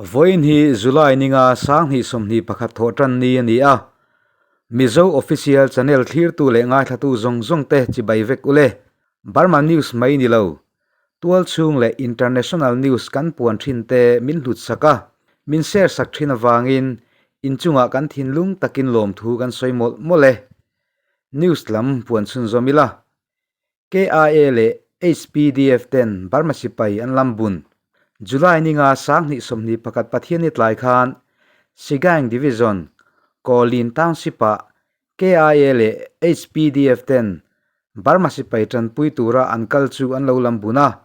Vawiin hi July ninga 2021 thawh tan ni a ni a, Mizo Official Channel thlirtu leh ngaithlatu zawng zawng te chibai vek ule. Burma News mai ni lo, tualchhung leh International News kan puan thin te min hlut sak a, min share sak thin avangin inchungah kan thinlung takin lawmthu kan sawi mawlh mawlh e. News lam puan chhunzawm ila. KIA leh HPDF ten Burma sipai an lam bun. July ninga 2021 Pathianni tlai khan Sagaing Division, Kawlin Township-ah KIA leh HPDF ten Burma sipai tanpui tura an kal chu an lo lam bun a,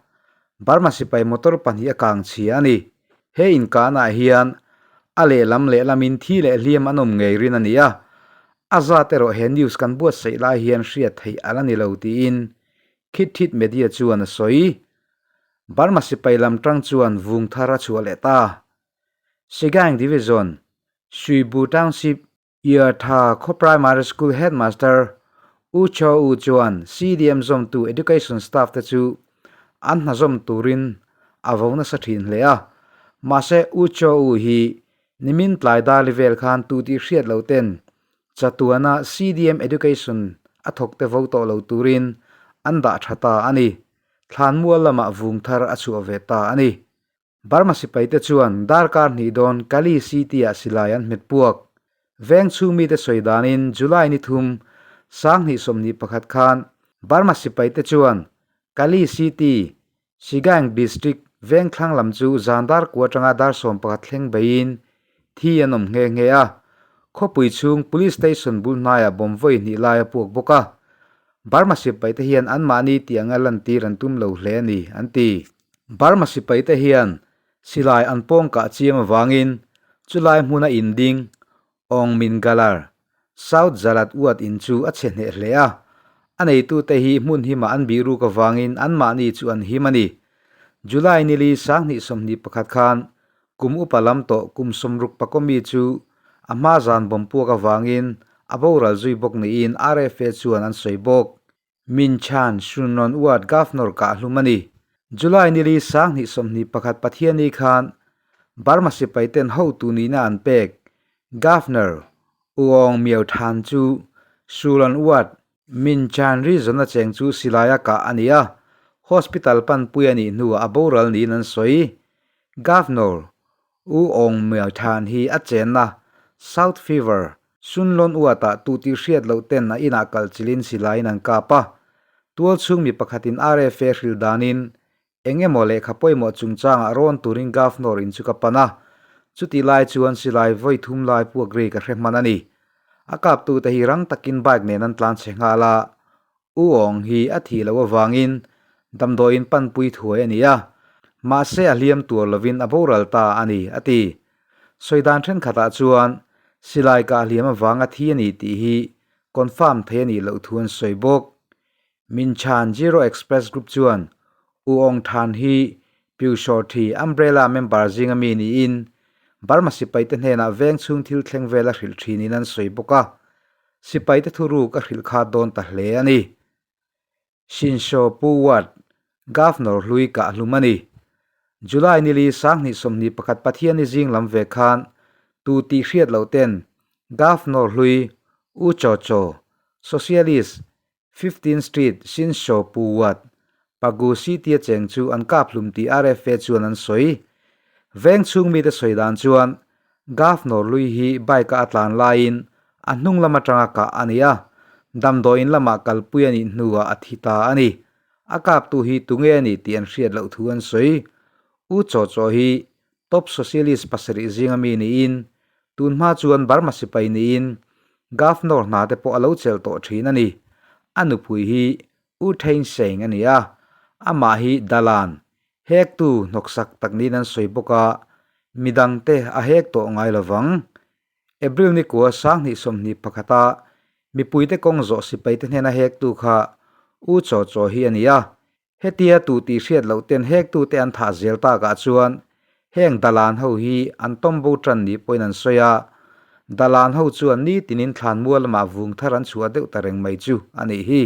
Burma sipai motor pahnih a kang chhia a ni. He inkanah hian a lehlam lehlamin thi leh hliam an awm ngei rin a ni a, A zat erawh he news kan buatsaih lai hian hriat theih a la ni lo tiin Khit Thit Media chuan a sawi. Burma sipai lam tang chuan vung thar a chhuah leh ta. Sagaing Division, Suibu Township, Yatha khaw Primary School Headmaster U Kyaw U chuan CDM zawmtu Education staff te chu an hna zawm turin a vo nasa thin hle a. Mahse U Kyaw U hi Nimin tlai dali vel khan tu tih hriat lo ten chatuana CDM Education a thawk te vo tawh lo turin an dah tha ta a ni. Thlanmual lamah vung thar a chhuah ve ta a ni. Burma sipai te chuan darkar hnih dawn Kali City ah silai an hmet puak. Veng chhung mite sawi danin July ni thum 2021 khan Burma sipai te chuan Kali City Sigang District vengthlang lam chu zan dar kua atanga dar 11 thleng beiin thi an awm nghe nghe a, khawpui chhung Police Station bul hnaiah bomb vawi hnih lai a puak bawk a. Burma sipai te hian anmahni tih anga lantir an tum lo hle a ni, an ti. Burma sipai te hian silai an pawng kah chiam avangin chulai hmuna inding Aung Min Galar, South Zalat Uat in chu a chhe hneh hle a, a neitute hi hmun himah an bih ruk avangin anmahni chu an him a ni. July nili 2021 khan kum upa lam tawh kum 60 pakawmi chu a hma zan bawm puak avangin a boral zui bawk niin RFA chuan an sawi bawk. Min Chan Shunron Uat Governor kah hlum a ni. July nili 2021 Pathianni khan Burma sipai ten hotu nihna an pek Governor U Aung Myo Than chu Shulon Uat Min Chan region a cheng chu silai a kah a ni a, hospital panpui a nih hnuah a boral niin an sawi. Governor U Aung Myo Than hi a chenna South Fever Sunlawn uatah tu tih hriat loh ten a inah kal chilin silaiin an kap a. Tual chhung mi pakhatin RFA hrilh danin eng emaw lehkha pawimawh chungchangah rawn turin Governor in chu ka pan a. Chutih lai chuan silai vawi thum lai puak ri ka hre hman a ni. A kaptute hi rang takin bike nen an tlan chhe nghal a. U Aung hi a thih loh avangin damdawiin panpui thuai a ni a, mahse a hliam tuar lovin a boral ta a ni, a ti. Sawi dan thenkhatah chuan silai kah hliam avanga thi a ni tih hi confirm thei a nih loh thu an sawi bawk. Min Chan Zero Express Group chuan U Aung Than hi Pyusawthi Umbrella member zinga mi niin Burma sipaite hnenah veng chhung thil thleng vel a hrilh thinin an sawi bawk a. Sipaite thuruk a hrilh kha dawn ta hle a ni. Shinsho Pu Ward, Governor hlui kah hlum a ni. July nili 2021 Pathianni zing lam ve khan tu tih hriat loh ten Governor hlui U Cho Cho, Socialist, 15 Street, Shinsho Pu Ward, Pagu City a cheng chu an kap hlum tih RFA chuan an sawi. Veng chhung mite sawi dan chuan Governor lui hi bike a a tlan laiin a hnung lam atanga kah a ni a, damdawiin lamah kalpui a nih hnuah a thi ta a ni. A kaptu hi tunge a ni tih an hriat loh thu an sawi. U Chaw Chaw hi Top Socialist pasarih zinga mi niin tun hma chuan Burma sipai niin Governor hna te pawh a lo chelh tawh thin a ni. A nupui hi U Thein Sein a ni a, amah hi Dalan, hektu hnawksak tak niin an sawi bawk a, midangte a hek tawh ngai lo vang. April ni kua 2021 a mipuite kawng zawh sipaite hnena hektu kha U Chaw Chaw hi a ni a, hetia tu tih hriat loh ten hektute an thah zel takah chuan heng Dalan ho hi an tawm bo tan ni pawhin an sawi a, Dalan ho chuan nitinin thlanmual lamah vung thar an chhuah deuh ta reng mai chu a nih hi.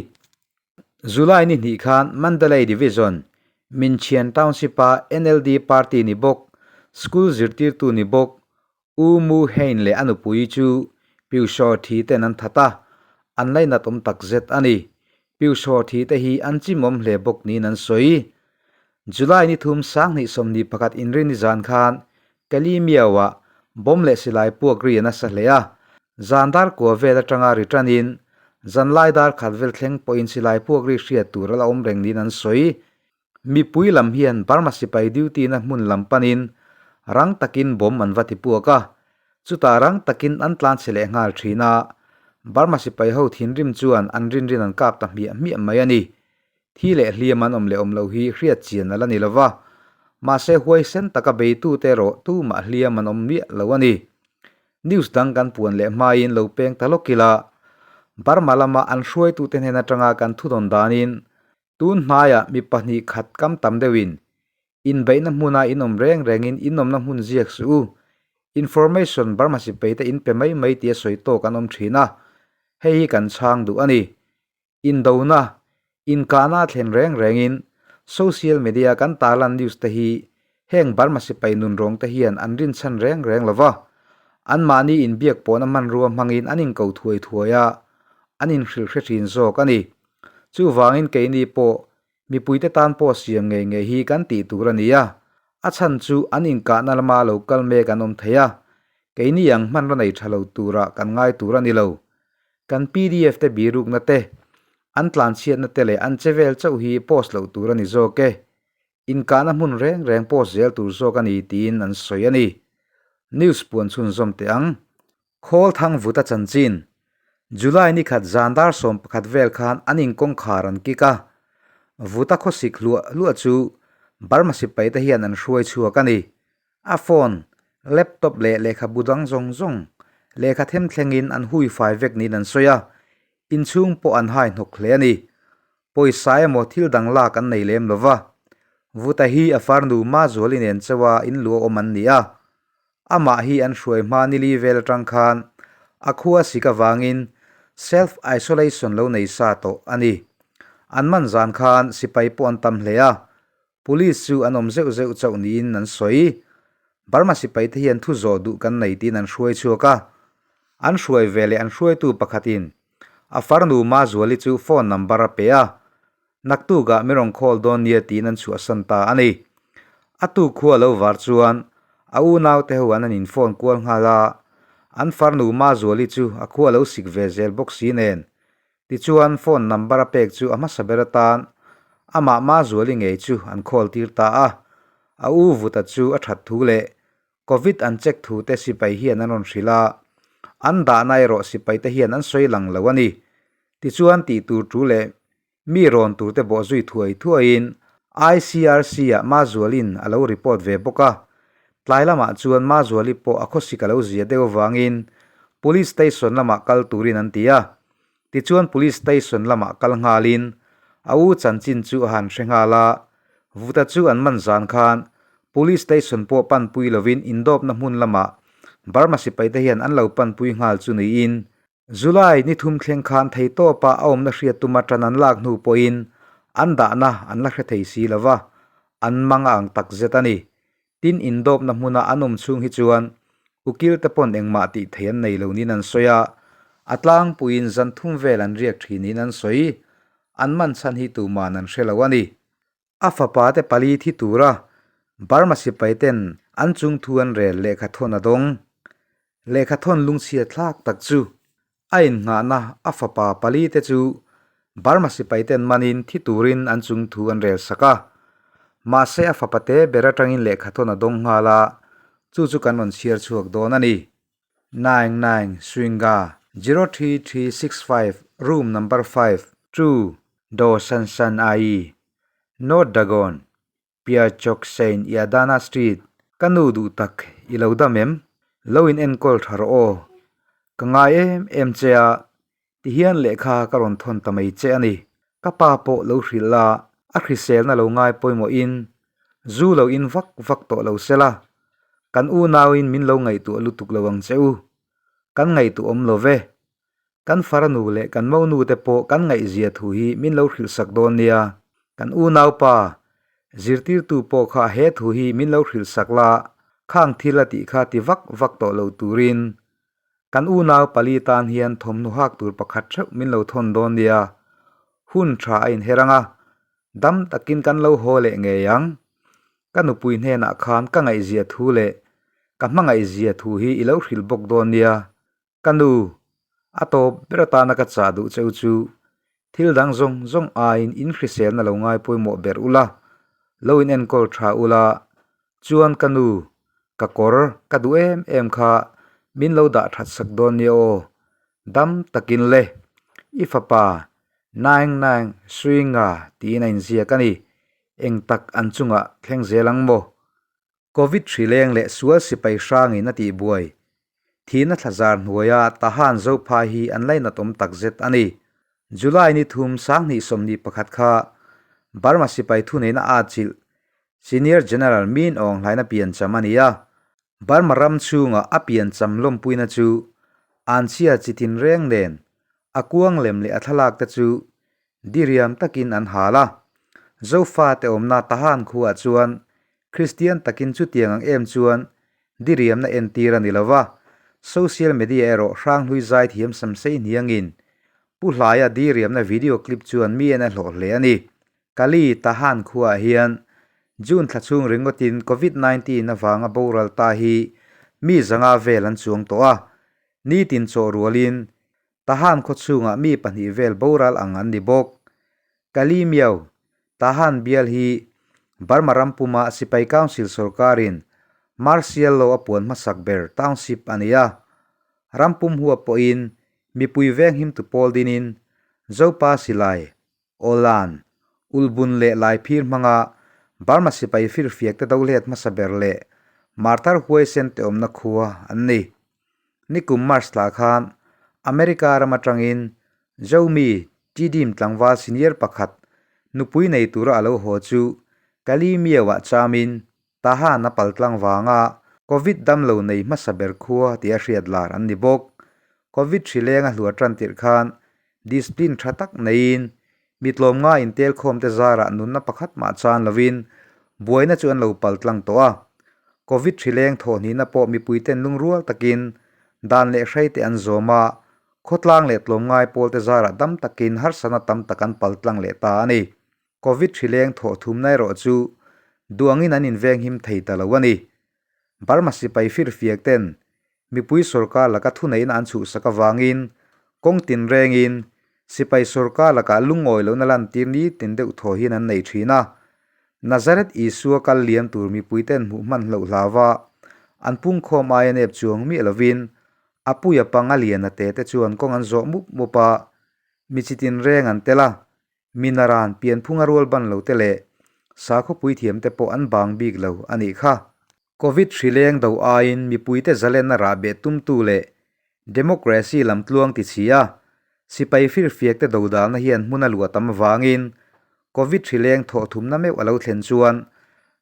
July ni hnih khan Mandalay Division, Minchian Township-a NLD party ni bawk. School zirtirtu ni bawk U Mu Hein leh a nupui chu Pyu Saw Thi ten an that a, an lainat awm tak zet a ni. Pyu Saw Thi te hi an chimawm hle bawk niin an sawi. July ni thum 2021 inrinni zan khan Kalimiau-ah bomb leh silai puak ri a nasa hle a, zan dar kua vel atanga ri tanin zanlai dar khat vel thleng pawhin silai puak ri hriat tur a la awm reng niin an sawi. Mipui lam hian Burma sipai duty na hmun lam panin rang takin bomb an va ti puak a, chutah rang takin an tlan chhe leh nghal thin a, Burma sipai ho thinrim chuan an rinrin an kap ta hmiah hmiah mai a ni. Thi leh hliam an awm leh awm lo hi hriat chian a la ni lo va, mahse huaisen taka beitute erawh tumah hliam an awm miah lo a ni. News dang kan puan leh hmain lo peng ta lawk ila, Burma lama an hruaitute hnen atanga kan thudawn danin Tun hnaiah mi pahnih khat kam tam deuhin inbeihna hmuna in awm reng rengin in awmna hmun ziak suh u. Information Burma sipai te in pe mai mai tia sawi tawk an awm thin a, hei hi kan chhang duh a ni. Indona, inkahna a thlen reng rengin social media kan tarlan news te hi heng Burma sipai nunrawng te hian an rinchhan reng reng lo va, anmahni inbiak pawhna hmanrua hmangin an inko thuai thuai a, an inhrilh hre thin zawk a ni. Chuvangin keini pawh mipuite tan pawh siam ngei ngei hi kan tih tur a ni a, a chhan chu an inkahna lama lo kal mek an awm thei a, keini ang hmanraw nei tha lo turah kan ngai tur a ni lo. Kan pdf te birukna te, an tlanchhiatna te leh an che vel chauh hi post loh tur a ni zawk e. Inkahna hmun reng reng post zel tur zawk a ni tiin an sawi a ni. News puan chhunzawm teh ang. Khawl thang vuta chanchin. July ni khat zan dar 11 vel khan an in kawngkhar an kik a. Vuta khawsik hluah hluah chu Burma sipai te hian an hruai chhuak a ni. A phone, laptop leh lehkhabu dang zawng zawng lehkha them thlengin an hui fai vek niin an sawi a. Inchhung pawh an hai hnawk hle a ni. Pawisa emaw thil dang lak an nei lem lo va. Vuta hi a farnu Mazuali nen chauha in luah awm an ni a. Amah hi an hruai hma nili vel atang khan a khua sik avangin self isolation lo nei sa tawh a ni. An man zan khan sipai pawh an tam hle a, police chu an awm zeuh zeuh chauh niin an sawi. Burma sipai te hian thu zawh duh kan nei tiin an hruai chhuak a, an hruai ve leh an hruaitu pakhatin a farnu Mazuali chu phone number a pe a, Naktukah mi rawn call dawn nia tiin an chhuahsan ta a ni. A tuk khua lo var chuan a unaute ho an an in phone kual nghal a, an farnu Mazuali chu a khua lo sik ve zel bawk si nen. Tichuan phone number a pek chu a hmasa ber atan amah Mazuali ngei chu an call tir ta a, a u Vuta chu a that thu leh Covid an check thu te sipai hian an rawn hrilh a, an dahna erawh sipai te hian an sawi lang lo a ni. Tichuan tih tur tu leh mi rawn tur te bawh zui thuai thuaiin ICRC-ah Mazualin a lo report ve bawk a. Tlai lamah chuan Mazuali pawh a khawsik a lo zia deuh avangin Police Station lamah kal turin an ti a. Tichuan Police Station lamah kal nghalin a u chanchin chu a han hre nghal a. Vuta chu an man zan khan Police Station pawh panpui lovin indawpna hmun lamah Burma sipaite hian an lo panpui nghal chu niin July ni thum thleng khan theitawpa a awmna hriat tuma tan an lak hnu pawhin an dahna an la hre thei si lo va, an mang a ang tak zet a ni. Tin, indawpna hmuna an awm chhung hi chuan ukil te pawn engmah tih thei an nei lo niin an sawi a, a tlangpuiin zan thum vel an riak thin niin an sawi. An man chhan hi tuman an hre lo a ni. A fapa te pali thi tura Burma sipai ten an chungthu an rel lehkha thawn a dawng. Lehkha thawn lungchhia thlak tak chu a innghahna a fapa pali te chu Burma sipai ten manin thi turin an chungthu an rel sak a. Mahse a fapa te ber atangin lehkha thawn a dawng nghal a, chu chu kan rawn chhiar chhuak dawn a ni. Naing naing Swinga 03365 room number 5 2 Do San San Ai North Dagon Pia Chok Sein Yadana Street Ka nu duh tak i lo dam em? Lo in enkawl tha rawh aw. Ka ngai em em che a, tihian lehkha ka rawn thawn ta mai che a ni. Ka pa pawh lo hrilh la, a hriselna lo ngai pawimawhin zu lo in vak vak tawh lo se la, kan unauin min lo ngaihtuah lutuk lo ang che u. Kan ngaihtuah awm lo ve. Kan faranu leh kan monu te pawh kan ngaihzia thu hi min lo hrilhsak dawn nia. Kan unaupa, zirtirtu pawh kha he thu hi min lo hrilhsak la. Khang thil a tih kha ti vak vak tawh lo turin kan unau pali tan hian thawmhnaw hak tur pakhat theuh min lo thawn dawn nia. Hun tha a inher ang a, dam takin kan lo haw leh ngei ang. Ka nupui hnenah khan ka ngaihzia thu leh ka hmangaihzia thu hi i lo hrilh bawk dawn nia. Ka nu, a tawp ber atana ka chah duh cheu chu thil dang zawng zawng aiin in hriselna lo ngai pawimawh ber ula, lo in enkawl tha ula, chuan ka nu, ka kawr ka duh em em kha min lo dah that sak dawn nia aw, dam takin le, i fapa Naing Naing Swinga tiin a inziak a ni, eng tak an chungah thleng zel ang maw? Covid hrileng leh sual sipai hrangin a tihbuai. Thihna thlazar hnuaia Tahan Zophai hi an lainatawm takzet a ni. July ni thum 2021 kha Burma sipai thuneihna a atchilh Senior General Min Aung Hlaina piancham a ni a. Burma ram chhunga a piancham lawmpuina chu anchhia chi tinreng nen a kuang lem leh a thlalak te chu diriam takin an hal a. Zofate awmna Tahan khuaah chuan Kristian takin chutiang ang em chuan diriamna entir a ni lo va, social media erawh hranghlui zaithiam samsei hniangin Pu Hlaia diriamna video clip chuan mi en a hlawh hle a ni. Kali Tahan khuaah hian June thla chhung ringawtin Covid 19 avanga boral ta hi mi zanga vel an chuang tawh a, nitin chawh rualin Tahan khaw chhungah mi pahnih vel boral ang an ni bawk. Kali Miao, Tahan bial hi Burma ram puma Sipai Council sorkarin Martial Law a puan hmasak ber township a ni a. Ram pum huap pawhin mipui venghimtu pawl dinin Zopa Silai, Awlan, Ulbun leh Laiphir hmanga Burma sipai firfiak te dohlet hmasa ber leh Martar huaisen te awmna khua an ni. Nikum March thla khan America ram atangin Zomi Tidim tlangval senior pakhat nupui nei tura a lo haw chu Kalimiau-ah chamin Tahan a paltlang vanga Covid damlo nei hmasa ber khua tia hriat lar an ni bawk. Covid hrileng a hluar tan tirh khan discipline tha tak neiin mi tlawmnga intelkhawmte zarah nunna pakhat mah chan lovin buaina chu an lo paltlang tawh a. Covid hrileng thawhhnihna pawh mipuiten lungrual takin dan leh hreite an zawm a, khawtlang leh tlawmngai pawlte zarah dam takin harsatna tam tak an paltlang leh ta a ni. Covid hrileng thawh thumna erawh chu duangin an invenghim thei ta lo a ni. Burma sipai firfiak ten mipui sorkar laka thuneihna an chhuhsak avangin kawng tinrengin sipai sorkar lakah lungawi lohna lantir nitin deuh thaw hian an nei thin a. Nazareth Isua kal liam tur mipui ten hmuh hman hloh hlauva an pungkhawm aia nep chuang miah lovin a puia panga liana te te chuan kawng an zawh mup mup a, mi chi tinreng an tel a. Minaran pianphunga rual ban lo te leh sakhawpui thiam te pawh an bang bik lo a nih kha. Covid hrileng do aiin mipuite zalenna rahbeh tumtu leh democracy lamtluang ti chhi a, sipai firfiak te dodalna hian hmun a luah tam avangin Covid hrileng thawh thumna meuh a lo thlen chuan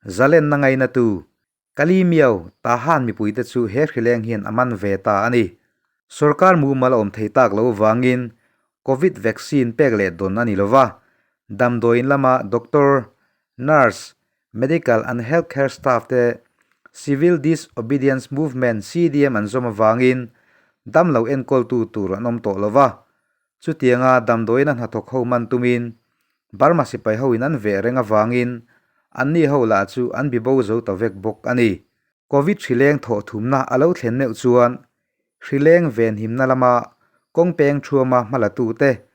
zalenna ngainatu Kali Miao, Tahan mipuite chu he hrileng hian a man ve ta a ni. Sorkar mumal a awm thei tak lo vangin Covid vaccine pek leh dawn a ni lo va, damdawiin lama doctor, nurse, medical and health care staff te Civil Disobedience Movement, CDM, an zawm avangin damlo enkawltu tur an awm tawh lo va, Chutianga damdawiin a hnathawk ho man tumin Burma sipai hoin an veh reng avangin anni ho lah chu an bibo zo ta vek bawk a ni. Covid hrileng thawh thumna a lo thlen meuh chuan hrileng venhimna lama kawng peng thuama hmalatute,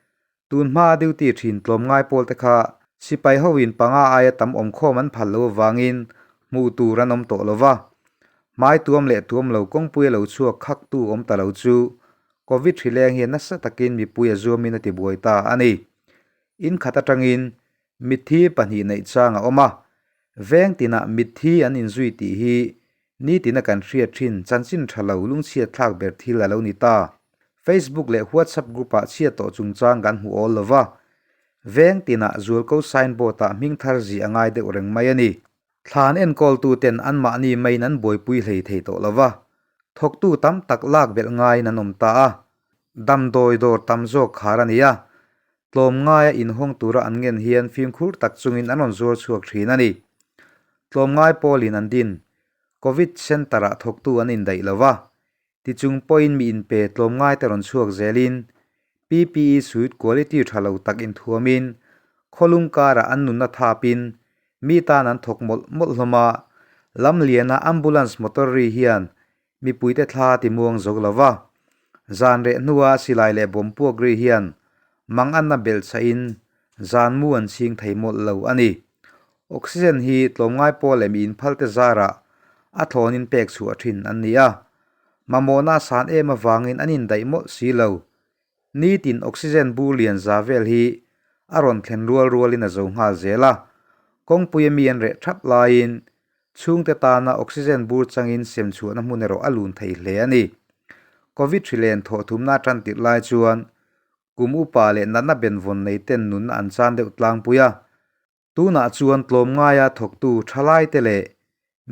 tun hmaa duty thin tlawmngai pawlte kha sipai hoin panga aia tam awmkhawm an phal lo avangin hmuh tur an awm tawh lo va. Hmai tuam leh tuam lo kawngpui a lo chhuak khaktu awm ta lo chu Covid hrileng hian nasa takin mipui a zuamin a tibuai ta a ni. In khat atangin mitthi pahnih neih chang a awm a, veng tinah mitthi an inzui tih hi nitina kan hriat thin chanchin tha lo lungchhiat thlak ber thil a lo ni ta. Facebook leh WhatsApp group-ah chhiat tawh chungchang kan hmu awl lo va, veng tinah zualko signboard-ah hming thar zih a ngai deuh reng mai a ni. Thlan enkawltuten anmahni maiin an buaipui hlei thei tawh lo va, thawktu tam tak lak belh ngaiin an awm ta a, damdawi dawr tam zawk khar a ni a, tlawmngaia inhawng tura an ngen hian fimkhur tak chungin an rawn zuar chhuak thin a ni. Tlawmngai pawlin an din. Covid Centre-ah thawktu an indaih lo va, tichung pawhin mi inpe tlawmngaite rawn chhuak zelin PPE suit quality tha lo tak inthuamin khawlung karah an nunna thapin mi tan an thawk mawlh mawlh hlawm a, lamliana ambulance motor ri hian mipuite thla ti muang zo lo va, zan reh hnua silai leh bawm puak ri hian manganna belhchhahin zan mu an chhing thei mawlh lo a ni. Oxygen hi tlawmngai pawl leh mi inphalte zarah a thlawnin pek chhuah thin an ni a, mamawhna a san em avangin an indaih mawlh si lo. Nitin oxygen bur lian za vel hi a rawn thlen rual rualin a zo nghal zel a, kawngpuia mi an reh thap laiin Chhungte tana oxygen bur changin sem chhuahna hmun erawh a lun thei hle a ni. Covid hri len thawh thumna tan tirh lai chuan kum upa leh natna benvawn nei ten nunna an chan deuh tlangpui a. Tunah chuan tlawmngaia thawktu thalaite leh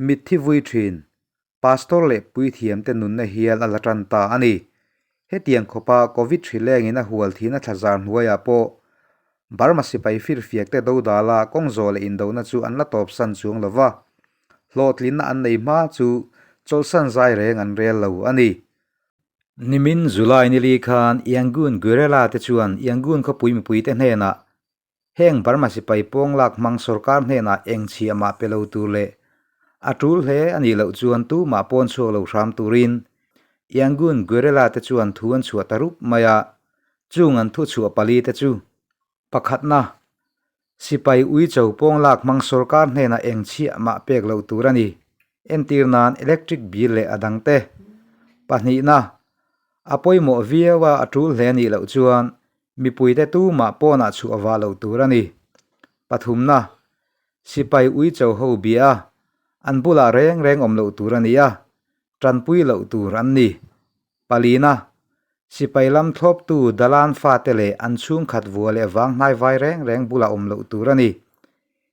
mitthi vui thin pastor leh puithiamte nunna hial a la tan ta a ni. Hetiang khawpa Covid hri lengin a hual thihna thlazar hnuaiah pawh Burma sipai firfiakte dodala kawng zawh leh indona chu an la tawpsan chuang lo va, hlawhtlinna an nei hma chu chawlhsan zai reng an rel lo a ni. Nimin July nili khan Yangon Guerrilla te chuan Yangon khawpui mipuite hnenah heng Burma sipai pawng lak hmang sorkar hnenah eng chhiah mah pe lo tur leh a tul hle a nih loh chuan tumah pawn chhuak lo hram turin Yangon Guerrilla te chuan thu an chhuah ta rup mai a, Chung an thu chhuah pali te chu, pakhatna, sipai uicho pawng lak hmang sorkar hnenah eng chhiah mah pek loh tur a ni, entir nan electric bill leh a dang te. Pahnihna, a pawimawh viau a a tul hle nih loh chuan mipuite tumah pawnah chhuah vah loh tur a ni. Pathumna, sipai uicho ho bia a, an bulah reng reng awm loh tur a ni a, tanpui loh tur an ni. Palina, sipai lam thlawptu Dalan fate leh an chhungkhat vua leh vang hnaivai reng reng bulah awm loh tur a ni.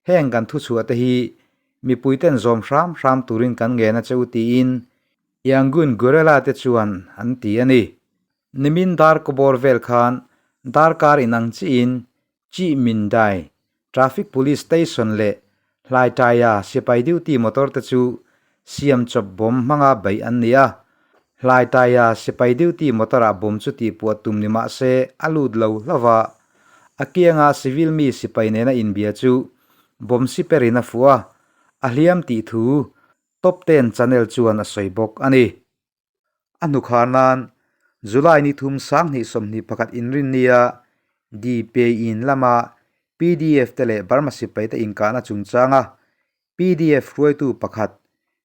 Heng kan thuchhuah te hi mipuiten zawm hram hram turin kan ngen a che u tiin Yangon Guerrilla te chuan an ti a ni. Nimin dar kawbawr vel khan darkar inang chiin Chih Min Dai, Traffic Police Station leh Hlaitaia sipai duty motor te chu siam chawp bomb hmanga beih an ni a. Hlaitaia sipai duty motor ah bomb chu tihpuah tum ni mah se a lut lo hlauh a, a kianga civil mi sipai nena inbia chu bomb siper in a fuh a, a hliam tih thu Top Ten channel chuan a sawi bawk a ni. A hnukhar nan July ni thum 2021 inrinnia DPI-in lama pdf te leh Burma sipaite inkahna chungchanga pdf hruaitu pakhat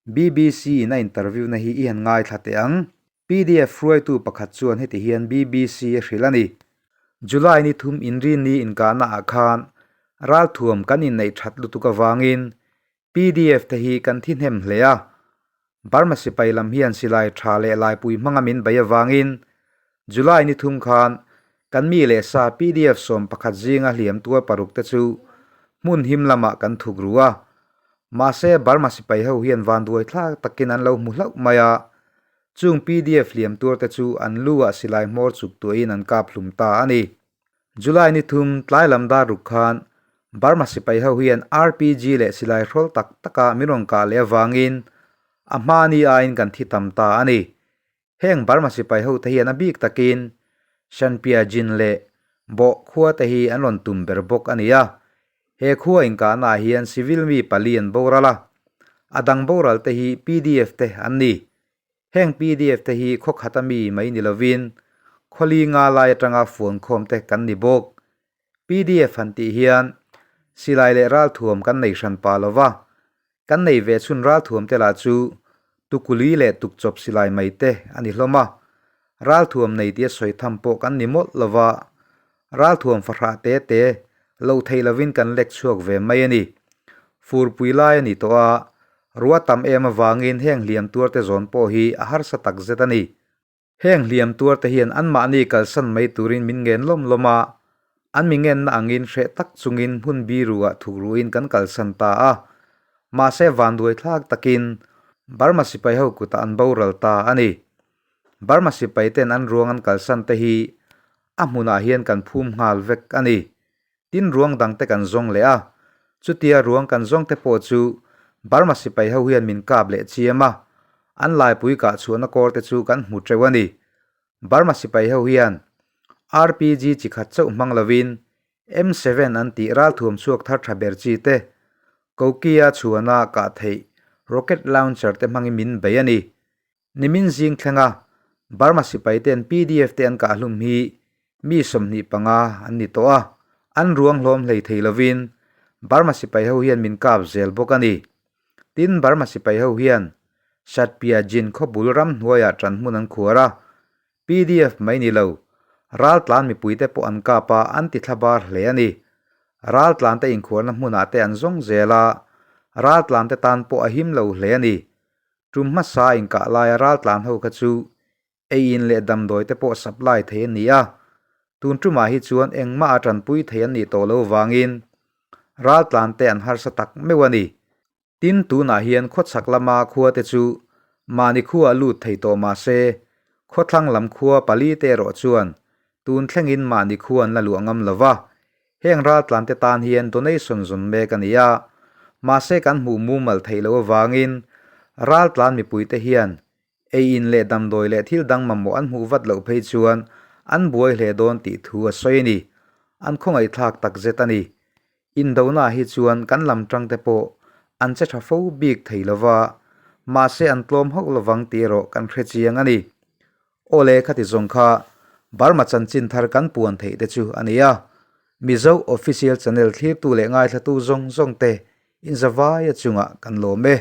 BBC-in a interview na hi i han ngaithla teh ang. Pdf hruaitu pakhat chuan heti hian BBC a hrilh a ni. July ni thum inrinni inkahna ah khan ralthuam kan inneih that lutuk avangin Pdf te hi kan thi hnem hle a, Burma sipai lam hian silai tha leh laipui hmanga min bei avangin July ni thum khan kan mi leh sa pdf 11 zinga hliam tuar paruk te chu hmun him lamah kan thuk ru a, mahse Burma sipai ho hian vanduai thlak takin an lo hmu hlauh mai a, chung pdf hliam tuar te chu an lu ah silai hmawr chuk tuahin an kap hlum ta a ni. July ni thum tlai lam dar ruk khan Burma sipai ho hian RPG leh silai hrawl tak taka min rawn kah leh avangin a hmani aiin kan thi tam ta a ni. Heng Burma sipai ho te hian a bik takin Shanpia Jin leh Bawh khua te hi an rawn tum ber bawk a ni a. He khua inkahna ah hian civil mi pali an boral a, a dang boral te hi pdf te an ni. Heng pdf te hi khaw khata mi mai ni lovin khawli nga lai atanga fuan khawm te kan ni bawk. Pdf han tih hian silai leh ralthuam kan nei hran pah lova, kan nei ve chhun ralthuam te lah chu tukuli leh tukchawp silai mai te a ni hlawm a, ralthuam nei tia sawi tham pawh kan ni mawlh lova, Ralthuam fahrah te te lo theih lovin kan lek chhuak ve mai a ni. Furpui lai a ni tawh a, ruah tam em avangin heng hliam tuar te zawn pawh hi a harsa tak zet a ni. Heng hliam tuar te hian anmahni kalsan mai turin min ngen lawm lawm a, an mi ngenna angin hreh tak chungin hmun biru ah thuk ruhin kan kalsan ta a. Mahse vanduai thlak takin Burma sipai ho kutah an boral ta a ni. Burma sipai ten an ruang an kalsan te hi a hmunah hian kan phum nghal vek a ni. Tin ruang dang te kan zawng leh a, chutia ruang kan zawng te pawh chu Burma sipai ho hian min kap leh chiam a, an laipui kah chhuahna kawr te chu kan hmu teuh a ni. Burma sipai ho hian RPG chi khat chauh hmang lovin M7 an tih ralthuam chhuak thar tha ber chi te, Kokia chhuana kah theih rocket launcher te hmangin min bei a ni. Nimin zing thlenga Burma sipai ten pdf te an kah hlum hi mi 25 an ni tawh a, an ruang hlawm hlei thei lovin Burma sipai ho hian min kap zel bawk a ni. Tin, Burma sipai ho hian Satpia Jin khawbul ramhnuaiah ṭan hmun an khuar a, Pdf mai ni lo, raltlan mipuite pawh an kap a, an ti thla bar hle a ni. Raltlante inkhuarna hmunah te an zawng zel a, raltlante tan pawh a him lo hle a ni. Tum hmasa inkah laia raltlan ho kha chu ei in leh damdawi te pawh supply thei an ni a, tun tumah hi chuan engmah a tanpui thei an nih tawh lo vangin raltlante an harsa tak meuh a ni. Tin, tunah hian khawchhak lama khua te chu mahni khua lut thei tawh mah se, khawthlang lam khua pali te erawh chuan tun thlengin mahni khua an la luah ngam lo va. Heng raltlan te tan hian donation zawn mek a ni a, mahse kan hmuh mumal theih loh avangin raltlan mipui te hian ei in leh damdawi leh thil dang mamawh an hmuh vat loh phei chuan an buai hle dawn tih thu a sawi a ni. An khawngaihthlak takzet a ni. Indona hi chuan kan lam tang te pawh an che tha fo bik thei lo va, mahse an tlawm hauh lovang tih erawh kan hre chiang a ni. Awle khati zawng kha Burma chanchin thar kan puan theih te chu a ni a, Mizo Official Channel thlirtu leh ngaithlatu zawng zawng te inzavaia chungah kan lawm e.